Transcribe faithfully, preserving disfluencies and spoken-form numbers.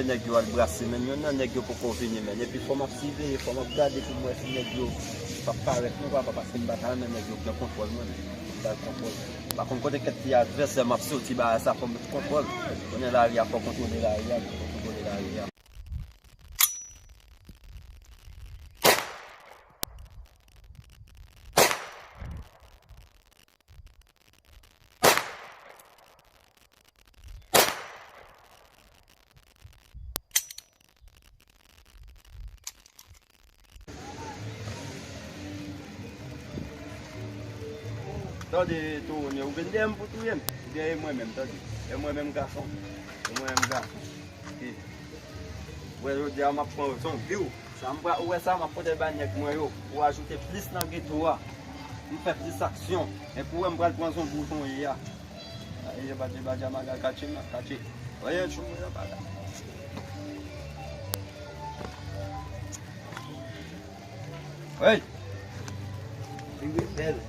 Nèg yo al brase, men youn nan nèg yo poko vini, men. Epi fò m ap siveye, fò m ap gade pou m wè si nèg yo p ap parèt non, papa, paske m pa ta renmen nèg yo pran kontwòl mwen, men. M ba l kontwòl. M pa konn kote kèk ti advèsè m ap soti, bagay sa fò m met kontwòl. Konnen lari a, fò kontwole lari a, fò kontwole lari a. Tande, Tony, ou vin dèyè m pou touye m. Oubyen e mwen menm, tande. E mwen menm gason. E mwen menm gason. Ok. Ou wè jodi a m ap pran zonbi w. Sa m pral, ou wè sa, m ap pote bay nèg mwen yo pou ajoute plis nan geto a. M fè plis aksyon. Epi ou wè m pral pran zonbi w tonye a. Aye, badje, badje, maga, katche, ma, katche. Oye, tchou, mwen, maga. Hey! Li rebèl.